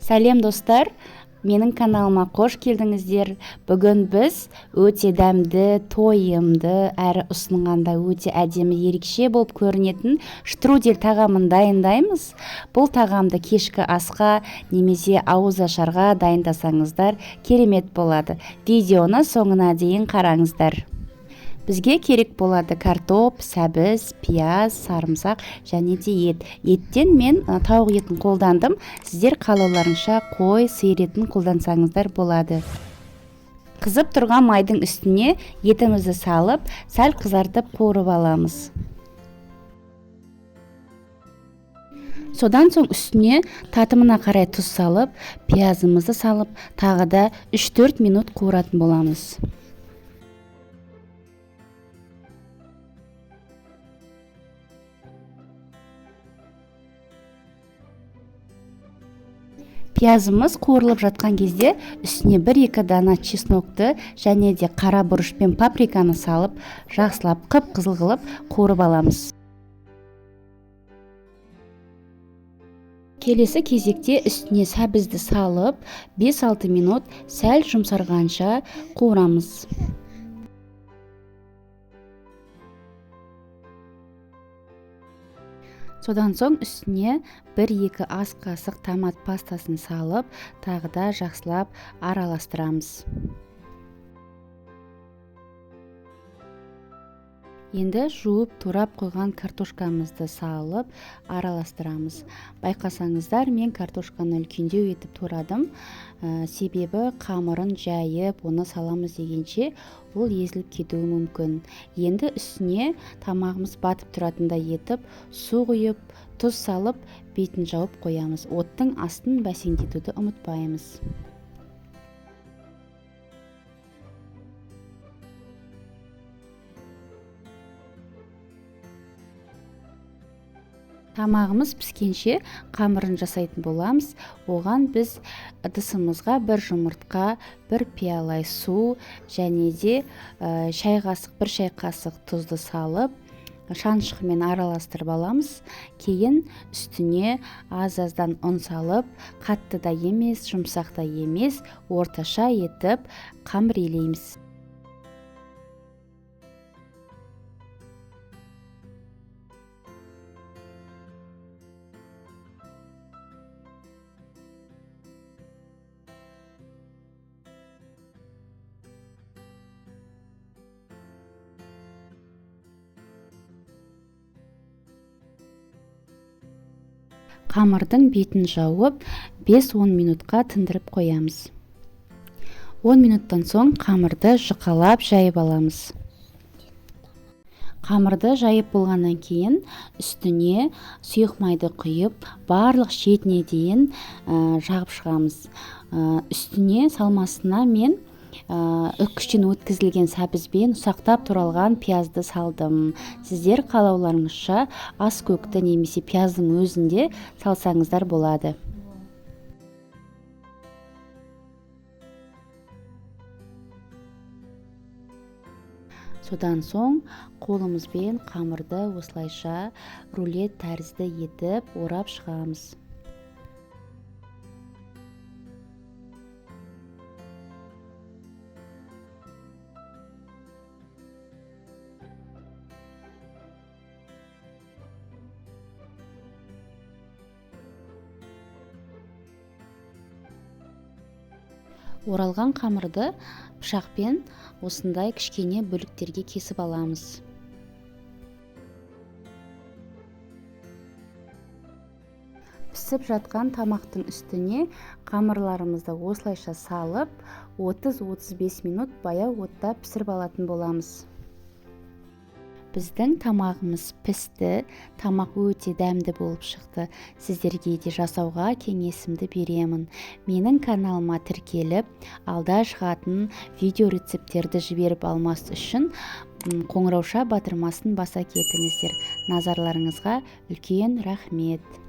Сәлем достар, менің каналыма қош келдіңіздер. Бүгін біз өте дәмді, тойымды, әрі ұсынғанда өте әдемі, ерекше болып көрінетін штрудель тағамын дайындаймыз. Бұл тағамды кешкі асқа немесе ауызашарға дайындасаңыздар керемет болады. Видеоны соңына дейін қараңыздар. Бізге керек болады картоп, сәбіз, пияз, сарымсақ және де ет. Еттен мен тауық етін қолдандым. Сіздер қалауларыңша қой, сиыр етін қолдансаңыздар болады. Қызып тұрған майдың үстіне етімізді салып, сәл қызартып қуырып аламыз. Содан соң үстіне татымына қарай тұз салып, пиязымызды салып, тағы да 3-4 минут қуыратын боламыз. Пиязымыз қуырылып жатқан кезде үстіне 1-2 дана чеснокты және де қара бұрыш пен паприканы салып, жақсылап қып-қызыл қылып қуырып аламыз. Келесі кезекте үстіне сәбізді салып, 5-6 минут сәл жұмсарғанша қуырамыз. Содан соң үстіне 1-2 ас қасық томат пастасын салып, тағы да жақсылап араластырамыз. Енді жуып турап қойған картошкамызды салып араластырамыз. Байқасаңыздар, мен картошканы үлкендеу етіп турадым. Себебі қамырын жайып, оны саламыз дегенше ол езіліп кетуі мүмкін. Енді үстіне тамағымыз батып тұратындай етіп су құйып, тұз салып, бетін жауып қоямыз. Оттың астын бәсеңдетуді ұмытпаймыз. Тамағымыз піскенше қамырын жасайтын боламыз. Оған біз ыдысымызға бір жұмыртқа, бір пиалай су және де бір шай қасық тұзды салып, шаншықымен араластырып аламыз. Кейін үстіне аз-аздан ұн салып, қатты да емес, жұмсақ та емес, орташа етіп қамыр илейміз. Қамырдың бетін жауып, 5-10 минутқа тындырып қоямыз. 10 минуттан соң қамырды жұқалап жайып аламыз. Қамырды жайып болғаннан кейін үстіне сұйық майды құйып, барлық шетіне дейін жағып шығамыз. Үстіне салмасына мен үккіштен өткізілген сәбізбен ұсақтап туралған пиязды салдым. Сіздер қалауларыңызша ас көкті немесе пияздың өзінде салсаңыздар болады. Содан соң қолымызбен қамырды осылайша рулет тәрізді етіп орап шығамыз. Оралған қамырды пышақпен осындай кішкене бөліктерге кесіп аламыз. Пісіп жатқан тамақтың үстіне қамырларымызды осылайша салып, 30-35 минут баяу отта пісіріп алатын боламыз. Біздің тамағымыз пісті, тамақ өте дәмді болып шықты. Сіздерге де жасауға кеңесімді беремін. Менің каналыма тіркеліп, алда шығатын видео рецепттерді жіберіп алмас үшін қоңырауша батырмасын баса кетіңіздер. Назарларыңызға үлкен рахмет.